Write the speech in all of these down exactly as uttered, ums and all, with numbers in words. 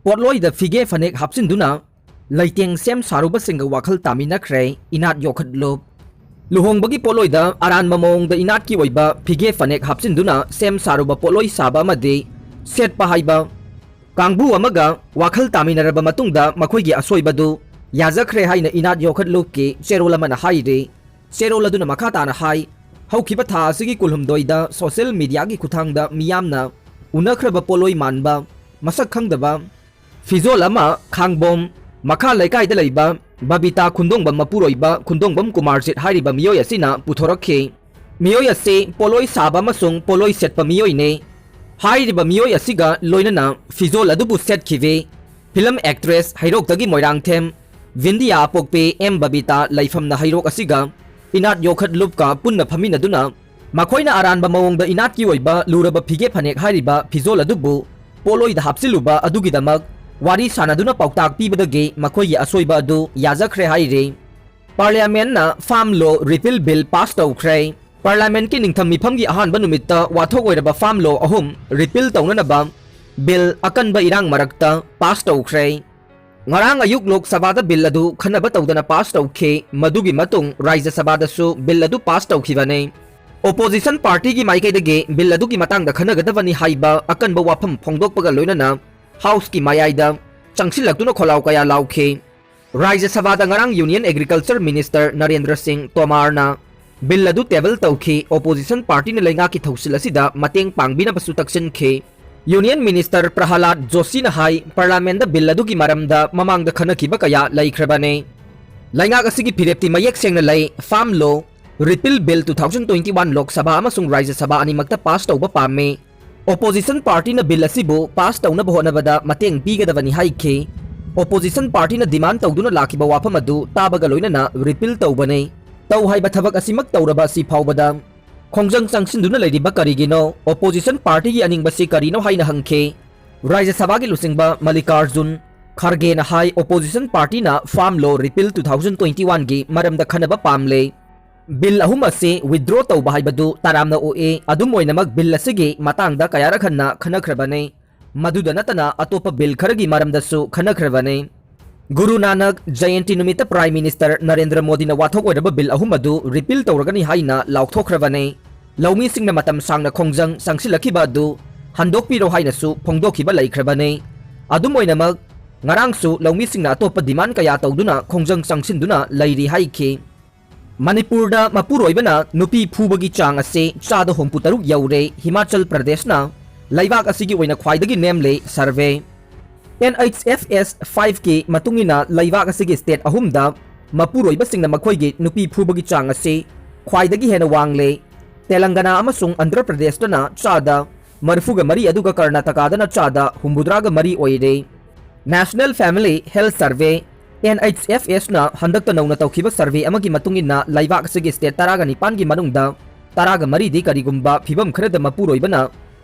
ꯄꯣꯠꯂꯣꯏꯗ ꯐꯤꯒꯦ ꯐꯅꯦꯛ ꯍꯥꯞꯆꯤꯟꯗꯨꯅ ꯂꯩꯇꯦꯡ ꯁꯦꯝ ꯁꯥꯔꯨꯕꯁꯤꯡꯒ ꯋꯥꯈꯜ ꯇꯥꯃꯤꯟꯅꯈ꯭ꯔꯦ ꯏꯅꯥꯠ ꯌꯣꯛꯈꯠꯂꯨꯞ꯫ ꯂꯨꯍꯣꯡꯕꯒꯤ ꯄꯣꯠꯂꯣꯏꯗ ꯑꯔꯥꯟꯕ ꯃꯑꯣꯡꯗ ꯏꯅꯥꯠꯀꯤ ꯑꯣꯏꯕ ꯐꯤꯒꯦ ꯐꯅꯦꯛ ꯍꯥꯞꯆꯤꯟꯗꯨꯅ ꯁꯦꯝ ꯁꯥꯔꯨꯕ ꯄꯣꯠꯂꯣꯏ ꯁꯥꯕ ꯑꯃꯗꯤ ꯁꯦꯠꯄ ꯍꯥꯏꯕ ꯀꯥꯡꯕꯨ ꯑꯃꯒ ꯋꯥꯈꯜ ꯇꯥꯃꯤꯟꯅꯔꯕ ꯃꯇꯨꯡꯗ ꯃꯈꯣꯏꯒꯤ ꯑꯁꯣꯏꯕꯗꯨ ꯌꯥꯖꯈ꯭ꯔꯦ ꯍꯥꯏꯅ ꯏꯅꯥꯠ ꯌꯣꯛꯈꯠꯂꯨꯞꯀꯤ ꯆꯦꯔꯣꯜ ꯑꯃꯅ ꯍꯥꯏꯔꯤ꯫ ꯆꯦꯔꯣꯜ ꯑꯗꯨꯅ ꯃꯈꯥ ꯇꯥꯅ ꯍꯥꯏ, ꯍꯧꯈꯤꯕ ꯊꯥ ꯑꯁꯤꯒꯤ ꯀꯨꯟꯍꯨꯝꯗꯣꯏꯗ social mediaꯒꯤ ꯈꯨꯠꯊꯥꯡꯗ ꯃꯤꯌꯥꯝꯅ ꯎꯅꯈ꯭ꯔꯕ ꯄꯣꯠꯂꯣꯏ ꯃꯥꯟꯕ, ꯃꯁꯛ ꯈꯪꯗꯕ ꯐꯤꯖꯣꯜ ꯑꯃ ꯈꯥꯡꯕꯣꯝ ꯃꯈꯥ ꯂꯩꯀꯥꯏꯗ ꯂꯩꯕ ꯕꯕꯤꯇꯥ ꯈꯨꯟꯗꯣꯡꯕꯝ ꯃꯄꯨꯔꯣꯏꯕ ꯈꯨꯟꯗꯣꯡꯕꯝ ꯀꯨꯃꯥꯔꯖꯤꯠ ꯍꯥꯏꯔꯤꯕ ꯃꯤꯑꯣꯏ ꯑꯁꯤꯅ ꯄꯨꯊꯣꯔꯛꯈꯤ꯫ ꯃꯤꯑꯣꯏ ꯑꯁꯤ ꯄꯣꯠꯂꯣꯏ ꯁꯥꯕ ꯑꯃꯁꯨꯡ ꯄꯣꯠꯂꯣꯏ ꯁꯦꯠꯄ ꯃꯤꯑꯣꯏꯅꯤ꯫ ꯍꯥꯏꯔꯤꯕ ꯃꯤꯑꯣꯏ ꯑꯁꯤꯒ ꯂꯣꯏꯅꯅ ꯐꯤꯖꯣꯜ ꯑꯗꯨꯕꯨ ꯁꯦꯠꯈꯤꯕꯤ ꯐꯤꯂꯝ actress ꯍꯩꯔꯣꯛꯇꯒꯤ ꯃꯣꯏꯔꯥꯡꯊꯦꯝ ꯚꯤꯟꯗꯤꯌꯥ ꯄꯣꯛꯄꯤ ꯑꯦꯝ ꯕꯕꯤꯇꯥ ꯂꯩꯐꯝꯅ ꯍꯩꯔꯣꯛ ꯑꯁꯤꯒ ꯏꯅꯥꯠ ꯌꯣꯛꯈꯠ ꯂꯨꯞꯀ ꯄꯨꯟꯅ ꯐꯝꯃꯤꯟꯅꯗꯨꯅ ꯃꯈꯣꯏꯅ ꯑꯔꯥꯟꯕ ꯃꯑꯣꯡꯗ ꯏꯅꯥꯠꯀꯤ ꯑꯣꯏꯕ ꯂꯨꯔꯕ ꯐꯤꯒꯦ ꯐꯅꯦꯛ ꯍꯥꯏꯔꯤꯕ ꯐꯤꯖꯣꯜ ꯑꯗꯨꯕꯨ ꯄꯣꯠꯂꯣꯏꯗ ꯍꯥꯞꯆꯤꯜꯂꯨꯕ ꯑꯗꯨꯒꯤꯗꯃꯛ ꯋꯥꯔꯤ ꯁꯥꯟꯅꯗꯨꯅ ꯄꯥꯎꯇꯥꯛ ꯄꯤꯕꯗꯒꯤ ꯃꯈꯣꯏꯒꯤ ꯑꯁꯣꯏꯕ ꯑꯗꯨ ꯌꯥꯖꯈ꯭ꯔꯦ ꯍꯥꯏꯔꯤ꯫ Parliamentꯅ Farm Law Repeal Bill pass ꯇꯧꯈ꯭ꯔꯦ꯫ Parliamentꯀꯤ ꯅꯤꯡꯊꯝ ꯃꯤꯐꯝꯒꯤ ꯑꯍꯥꯟꯕ ꯅꯨꯃꯤꯠꯇ ꯋꯥꯊꯣꯛ ꯑꯣꯏꯔꯕ Farm Law ꯑꯍꯨꯝ repeal ꯇꯧꯅꯅꯕ bill ꯑꯀꯟꯕ ꯏꯔꯥꯡ ꯃꯔꯛꯇ pass ꯇꯧꯈ꯭ꯔꯦ꯫ ꯉꯔꯥꯡ ꯑꯌꯨꯛ ꯂꯣꯛ ꯁꯚꯥꯗ bill ꯑꯗꯨ ꯈꯟꯅꯕ ꯇꯧꯗꯅ pass ꯇꯧꯈꯤ꯫ ꯃꯗꯨꯒꯤ ꯃꯇꯨꯡ ꯔꯥꯖ꯭ꯌ ꯁꯚꯥꯗꯁꯨ bill ꯑꯗꯨ pass ꯇꯧꯈꯤꯕꯅꯤ꯫ Opposition partyꯒꯤ ꯃꯥꯏꯀꯩꯗꯒꯤ bill ꯑꯗꯨꯒꯤ ꯃꯇꯥꯡꯗ ꯈꯟꯅꯒꯗꯕꯅꯤ ꯍꯥꯏꯕ ꯑꯀꯟꯕ ꯋꯥꯐꯝ ꯐꯣꯡꯗꯣꯛꯄꯒ ꯂꯣꯏꯅꯅ Houseꯀꯤ ꯃꯌꯥꯏꯗ ꯆꯪꯁꯤꯜꯂꯛꯇꯨꯅ ꯈꯣꯜꯂꯥꯎ ꯀꯌꯥ ꯂꯥꯎꯈꯤ꯫ ꯔꯥꯖ꯭ꯌ ꯁꯚꯥꯗ ꯉꯔꯥꯡ Union Agriculture Minister ꯅꯔꯦꯟꯗ꯭ꯔ ꯁꯤꯡ ꯇꯣꯃꯥꯔꯅ bill ꯑꯗꯨ table ꯇꯧꯈꯤ꯫ Opposition partyꯅ ꯂꯩꯉꯥꯛꯀꯤ ꯊꯧꯁꯤꯜ ꯑꯁꯤꯗ ꯃꯇꯦꯡ ꯄꯥꯡꯕꯤꯅꯕꯁꯨ ꯇꯛꯁꯤꯟꯈꯤ꯫ Union Minister ꯄ꯭ꯔꯍꯂꯥꯗ ꯖꯣꯁꯤꯅ ꯍꯥꯏ, Parliamentꯗ bill ꯑꯗꯨꯒꯤ ꯃꯔꯝꯗ ꯃꯃꯥꯡꯗ ꯈꯟꯅꯈꯤꯕ ꯀꯌꯥ ꯂꯩꯈ꯭ꯔꯕꯅꯤ꯫ ꯂꯩꯉꯥꯛ ꯑꯁꯤꯒꯤ ꯐꯤꯔꯦꯞꯇꯤ ꯃꯌꯦꯛ ꯁꯦꯡꯅ ꯂꯩ꯫ Farm Law Repeal Bill two thousand twenty one Lok Sabha ꯑꯃꯁꯨꯡ ꯔꯥꯖ꯭ꯌ ꯁꯚꯥ ꯑꯅꯤꯃꯛꯇ pass ꯇꯧꯕ ꯄꯥꯝꯃꯤ꯫ Opposition partyꯅ bill ꯑꯁꯤꯕꯨ pass ꯇꯧꯅꯕ ꯍꯣꯠꯅꯕꯗ ꯃꯇꯦꯡ ꯄꯤꯒꯗꯕꯅꯤ ꯍꯥꯏꯈꯤ꯫ Opposition partyꯅ demand ꯇꯧꯗꯨꯅ ꯂꯥꯛꯈꯤꯕ ꯋꯥꯐꯝ ꯑꯗꯨ ꯇꯥꯕꯒ ꯂꯣꯏꯅꯅ repeal ꯇꯧꯕꯅꯤ꯫ ꯇꯧ ꯍꯥꯏꯕ ꯊꯕꯛ ꯑꯁꯤꯃꯛ ꯇꯧꯔꯕ ꯑꯁꯤ ꯐꯥꯎꯕꯗ ꯈꯣꯡꯖꯪ ꯆꯪꯁꯤꯟꯗꯨꯅ ꯂꯩꯔꯤꯕ ꯀꯔꯤꯒꯤꯅꯣ? Opposition partyꯒꯤ ꯑꯅꯤꯡꯕꯁꯤ ꯀꯔꯤꯅꯣ ꯍꯥꯏꯅ ꯍꯪꯈꯤ꯫ ꯔꯥꯖ꯭ꯌ ꯁꯚꯥꯒꯤ ꯂꯨꯆꯤꯡꯕ ꯃꯜꯂꯤꯀꯥꯔꯖꯨꯟ ꯈꯔꯒꯦꯅ ꯍꯥꯏ, Opposition partyꯅ Farm Law Repeal two thousand twenty oneꯒꯤ ꯃꯔꯝꯗ ꯈꯟꯅꯕ ꯄꯥꯝꯂꯦ꯫ Bill ꯑꯍꯨꯝ ꯑꯁꯤ withdraw ꯇꯧꯕ ꯍꯥꯏꯕꯗꯨ ꯇꯔꯥꯝꯅ ꯑꯣꯛꯏ꯫ ꯑꯗꯨꯝ ꯑꯣꯏꯅꯃꯛ, bill ꯑꯁꯤꯒꯤ ꯃꯇꯥꯡꯗ ꯀꯌꯥꯔꯛ ꯍꯟꯅ ꯈꯟꯅꯈ꯭ꯔꯕꯅꯤ꯫ ꯃꯗꯨꯗ ꯅꯠꯇꯅ ꯑꯇꯣꯞꯄ ꯕꯤꯜ ꯈꯔꯒꯤ ꯃꯔꯝꯗꯁꯨ ꯈꯟꯅꯈ꯭ꯔꯕꯅꯤ꯫ ꯒꯨꯔꯨ ꯅꯥꯅꯛ ꯖꯌꯟꯇꯤ ꯅꯨꯃꯤꯠꯇ ꯄ꯭ꯔꯥꯏꯝ ꯃꯤꯅꯤꯁꯇꯔ ꯅꯔꯦꯟꯗ꯭ꯔ ꯃꯣꯗꯤꯅ ꯋꯥꯊꯣꯛ ꯑꯣꯏꯔꯕ ꯕꯤꯜ ꯑꯍꯨꯝ ꯑꯗꯨ ꯔꯤꯄꯤꯜ ꯇꯧꯔꯒꯅꯤ ꯍꯥꯏꯅ ꯂꯥꯎꯊꯣꯛꯈ꯭ꯔꯕꯅꯤ꯫ ꯂꯧꯃꯤꯁꯤꯡꯅ ꯃꯇꯝ ꯁꯥꯡꯅ ꯈꯣꯡꯖꯪ ꯆꯪꯁꯤꯜꯂꯛꯈꯤꯕ ꯑꯗꯨ ꯍꯟꯗꯣꯛꯄꯤꯔꯣ ꯍꯥꯏꯅꯁꯨ ꯐꯣꯡꯗꯣꯛꯈꯤꯕ ꯂꯩꯈ꯭ꯔꯕꯅꯤ꯫ ꯑꯗꯨꯝ ꯑꯣꯏꯅꯃꯛ, ꯉꯔꯥꯡꯁꯨ ꯂꯧꯃꯤꯁꯤꯡꯅ ꯑꯇꯣꯞꯄ ꯗꯤꯃꯥꯟ ꯀꯌꯥ ꯇꯧꯗꯨꯅ ꯈꯣꯡꯖꯪ ꯆꯪꯁꯤꯟꯗꯨꯅ ꯂꯩꯔꯤ ꯍꯥꯏꯈꯤ꯫ ꯃꯅꯤꯄꯨꯔꯗ ꯃꯄꯨꯔꯣꯏꯕꯅ ꯅꯨꯄꯤ ꯐꯨꯕꯒꯤ ꯆꯥꯡ ꯑꯁꯤ ꯆꯥꯗ ꯍꯨꯝꯐꯨ ꯇꯔꯨꯛ ꯌꯧꯔꯦ꯫ ꯍꯤꯃꯥꯆꯜ ꯄ꯭ꯔꯗꯦꯁꯅ ꯂꯩꯕꯥꯛ ꯑꯁꯤꯒꯤ ꯑꯣꯏꯅ ꯈ꯭ꯋꯥꯏꯗꯒꯤ ꯅꯦꯝꯂꯦ ꯁꯔꯚꯦ꯫ ꯑꯦꯟ ꯑꯩꯆ ꯑꯦꯐ ꯑꯦꯁ ꯐꯥꯏꯚꯀꯤ ꯃꯇꯨꯡ ꯏꯟꯅ ꯂꯩꯕꯥꯛ ꯑꯁꯤꯒꯤ ꯁ꯭ꯇꯦꯠ ꯑꯍꯨꯝꯗ ꯃꯄꯨꯔꯣꯏꯕꯁꯤꯡꯅ ꯃꯈꯣꯏꯒꯤ ꯅꯨꯄꯤ ꯐꯨꯕꯒꯤ ꯆꯥꯡ ꯑꯁꯤ ꯈ꯭ꯋꯥꯏꯗꯒꯤ ꯍꯦꯟꯅ ꯋꯥꯡꯂꯦ꯫ ꯇꯦꯂꯪꯒꯅꯥ ꯑꯃꯁꯨꯡ ꯑꯟꯙ꯭ꯔ ꯄ꯭ꯔꯗꯦꯁꯇꯅ ꯆꯥꯗ ꯃꯔꯤꯐꯨꯒ ꯃꯔꯤ, ꯑꯗꯨꯒ ꯀꯔꯅꯥꯇꯀꯥꯗꯅ ꯆꯥꯗ ꯍꯨꯝꯐꯨꯇꯔꯥꯒ ꯃꯔꯤ ꯑꯣꯏꯔꯦ꯫ National family health survey, N H F ꯑꯦꯁꯅ ꯍꯟꯗꯛꯇ ꯅꯧꯅ ꯇꯧꯈꯤꯕ ꯁꯔꯚꯦ ꯑꯃꯒꯤ ꯃꯇꯨꯡ ꯏꯟꯅ ꯂꯩꯕꯥꯛ ꯑꯁꯤꯒꯤ ꯁ꯭ꯇꯦꯠ ꯇꯔꯥꯒ ꯅꯤꯄꯥꯟꯒꯤ ꯃꯅꯨꯡꯗ ꯇꯔꯥꯒ ꯃꯔꯤꯗꯤ ꯀꯔꯤꯒꯨꯝꯕ ꯐꯤꯚꯝ ꯈꯔꯗ ꯃꯄꯨꯔꯣꯏꯕꯅ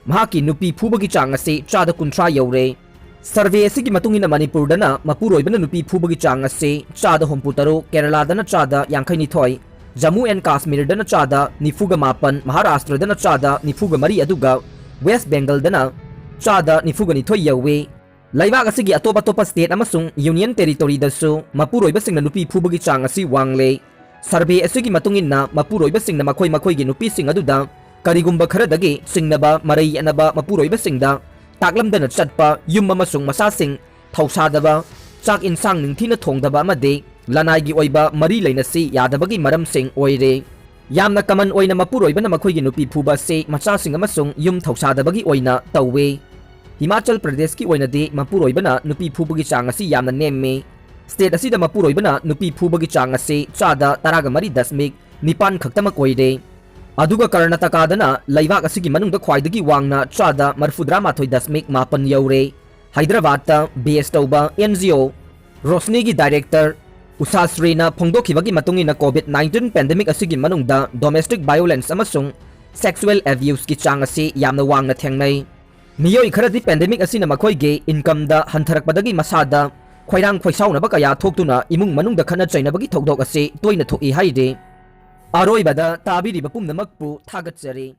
ꯃꯍꯥꯛꯀꯤ ꯅꯨꯄꯤ ꯐꯨꯕꯒꯤ ꯆꯥꯡ ꯑꯁꯤ ꯆꯥꯗ ꯀꯨꯟꯊ꯭ꯔꯥ ꯌꯧꯔꯦ꯫ ꯁꯔꯚꯦ ꯑꯁꯤꯒꯤ ꯃꯇꯨꯡ ꯏꯟꯅ ꯃꯅꯤꯄꯨꯔꯗꯅ ꯃꯄꯨꯔꯣꯏꯕꯅ ꯅꯨꯄꯤ ꯐꯨꯕꯒꯤ ꯆꯥꯡ ꯑꯁꯤ ꯆꯥꯗ ꯍꯨꯝꯐꯨ ꯇꯔꯨꯛ, ꯀꯦꯔꯂꯥꯗꯅ ꯆꯥꯗ ꯌꯥꯡꯈꯩ ꯅꯤꯊꯣꯏ, ꯖꯝꯃꯨ ꯑꯦꯟ ꯀꯥꯁꯃꯤꯔꯗꯅ ꯆꯥꯗ ꯅꯤꯐꯨꯒ ꯃꯥꯄꯟ, ꯃꯍꯥꯔꯥꯁꯇ꯭ꯔꯗꯅ ꯆꯥꯗ ꯅꯤꯐꯨꯒ ꯃꯔꯤ, ꯑꯗꯨꯒ ꯋꯦꯁ ꯕꯦꯡꯒꯜꯗꯅ ꯆꯥꯗ ꯅꯤꯐꯨꯒ ꯅꯤꯊꯣꯏ ꯌꯧꯏ꯫ ꯂꯩꯕꯥꯛ ꯑꯁꯤꯒꯤ ꯑꯇꯣꯞ ꯑꯇꯣꯞꯄ ꯁ꯭ꯇꯦꯠ ꯑꯃꯁꯨꯡ ꯌꯨꯅꯤꯌꯟ ꯇꯦꯔꯤꯇꯣꯔꯤꯗꯁꯨ ꯃꯄꯨꯔꯣꯏꯕꯁꯤꯡꯅ ꯅꯨꯄꯤ ꯐꯨꯕꯒꯤ ꯆꯥꯡ ꯑꯁꯤ ꯋꯥꯡꯂꯦ꯫ ꯁꯔꯚꯦ ꯑꯁꯤꯒꯤ ꯃꯇꯨꯡ ꯏꯟꯅ, ꯃꯄꯨꯔꯣꯏꯕꯁꯤꯡꯅ ꯃꯈꯣꯏ ꯃꯈꯣꯏꯒꯤ ꯅꯨꯄꯤꯁꯤꯡ ꯑꯗꯨꯗ ꯀꯔꯤꯒꯨꯝꯕ ꯈꯔꯗꯒꯤ ꯆꯤꯡꯅꯕ, ꯃꯔꯩ ꯌꯦꯠꯅꯕ ꯃꯄꯨꯔꯣꯏꯕꯁꯤꯡꯗ ꯇꯥꯛꯂꯝꯗꯅ ꯆꯠꯄ, ꯌꯨꯝ ꯑꯃꯁꯨꯡ ꯃꯆꯥꯁꯤꯡ ꯊꯧꯁꯥꯗꯕ, ꯆꯥꯛ ꯏꯟꯁꯥꯡ ꯅꯤꯡꯊꯤꯅ ꯊꯣꯡꯗꯕ ꯑꯃꯗꯤ ꯂꯅꯥꯏꯒꯤ ꯑꯣꯏꯕ ꯃꯔꯤ ꯂꯩꯅꯁꯤ ꯌꯥꯗꯕꯒꯤ ꯃꯔꯝꯁꯤꯡ ꯑꯣꯏꯔꯦ꯫ ꯌꯥꯝꯅ ꯀꯃꯟ ꯑꯣꯏꯅ ꯃꯄꯨꯔꯣꯏꯕꯅ ꯃꯈꯣꯏꯒꯤ ꯅꯨꯄꯤ ꯐꯨꯕ ꯑꯁꯤ ꯃꯆꯥꯁꯤꯡ ꯑꯃꯁꯨꯡ ꯌꯨꯝ ꯊꯧꯁꯥꯗꯕꯒꯤ ꯑꯣꯏꯅ ꯇꯧꯏ꯫ ꯍꯤꯃꯥꯆꯜ ꯄ꯭ꯔꯗꯦꯁꯀꯤ ꯑꯣꯏꯅꯗꯤ ꯃꯄꯨꯔꯣꯏꯕꯅ ꯅꯨꯄꯤ ꯐꯨꯕꯒꯤ ꯆꯥꯡ ꯑꯁꯤ ꯌꯥꯝꯅ ꯅꯦꯝꯃꯤ꯫ ꯁ꯭ꯇꯦꯠ ꯑꯁꯤꯗ ꯃꯄꯨꯔꯣꯏꯕꯅ ꯅꯨꯄꯤ ꯐꯨꯕꯒꯤ ꯆꯥꯡ ꯑꯁꯤ ꯆꯥꯗ ꯇꯔꯥꯒ ꯃꯔꯤ ꯗꯁꯃꯤꯛ ꯅꯤꯄꯥꯟ ꯈꯛꯇꯃꯛ ꯑꯣꯏꯔꯦ꯫ ꯑꯗꯨꯒ ꯀꯔꯅꯥꯇꯀꯥꯗꯅ ꯂꯩꯕꯥꯛ ꯑꯁꯤꯒꯤ ꯃꯅꯨꯡꯗ ꯈ꯭ꯋꯥꯏꯗꯒꯤ ꯋꯥꯡꯅ ꯆꯥꯗ ꯃꯔꯤꯐꯨꯇꯔꯥ ꯃꯥꯊꯣꯏ ꯗꯁꯃꯤꯛ ꯃꯥꯄꯟ ꯌꯧꯔꯦ꯫ ꯍꯥꯏꯗ꯭ꯔꯕꯥꯗꯇ ꯕꯦꯁ ꯇꯧꯕ ꯑꯦꯟ ꯖꯤ ꯑꯣ ꯔꯣꯁꯅꯤꯒꯤ ꯗꯥꯏꯔꯦꯛꯇꯔ ꯎꯁꯥ ꯁ꯭ꯔꯤꯅ ꯐꯣꯡꯗꯣꯛꯈꯤꯕꯒꯤ ꯃꯇꯨꯡ ꯏꯟꯅ, ꯀꯣꯚꯤꯗ ꯅꯥꯏꯟꯇꯤꯟ ꯄꯦꯟꯗꯦꯃꯤꯛ ꯑꯁꯤꯒꯤ ꯃꯅꯨꯡꯗ ꯗꯣꯃꯦꯁꯇꯤꯛ ꯚꯥꯏꯑꯣꯂꯦꯟꯁ ꯑꯃꯁꯨꯡ ꯁꯦꯛꯁꯨꯑꯦꯜ ꯑꯦꯕ꯭ꯌꯨꯁꯀꯤ ꯆꯥꯡ ꯑꯁꯤ ꯌꯥꯝꯅ ꯋꯥꯡꯅ ꯊꯦꯡꯅꯩ꯫ ꯃꯤꯑꯣꯏ ꯈꯔꯗꯤ ꯄꯦꯟꯗꯦꯃꯤꯛ ꯑꯁꯤꯅ ꯃꯈꯣꯏꯒꯤ ꯏꯟꯀꯝꯗ ꯍꯟꯊꯔꯛꯄꯗꯒꯤ ꯃꯁꯥꯗ ꯈꯣꯏꯔꯥꯡ ꯈꯣꯏꯁꯥꯎꯅꯕ ꯀꯌꯥ ꯊꯣꯛꯇꯨꯅ ꯏꯃꯨꯡ ꯃꯅꯨꯡꯗ ꯈꯠꯅ ꯆꯩꯅꯕꯒꯤ ꯊꯧꯗꯣꯛ ꯑꯁꯤ ꯇꯣꯏꯅ ꯊꯣꯛꯏ ꯍꯥꯏꯔꯤ꯫ ꯑꯔꯣꯏꯕꯗ ꯇꯥꯕꯤꯔꯤꯕ ꯄꯨꯝꯅꯃꯛꯄꯨ ꯊꯥꯒꯠꯆꯔꯤ꯫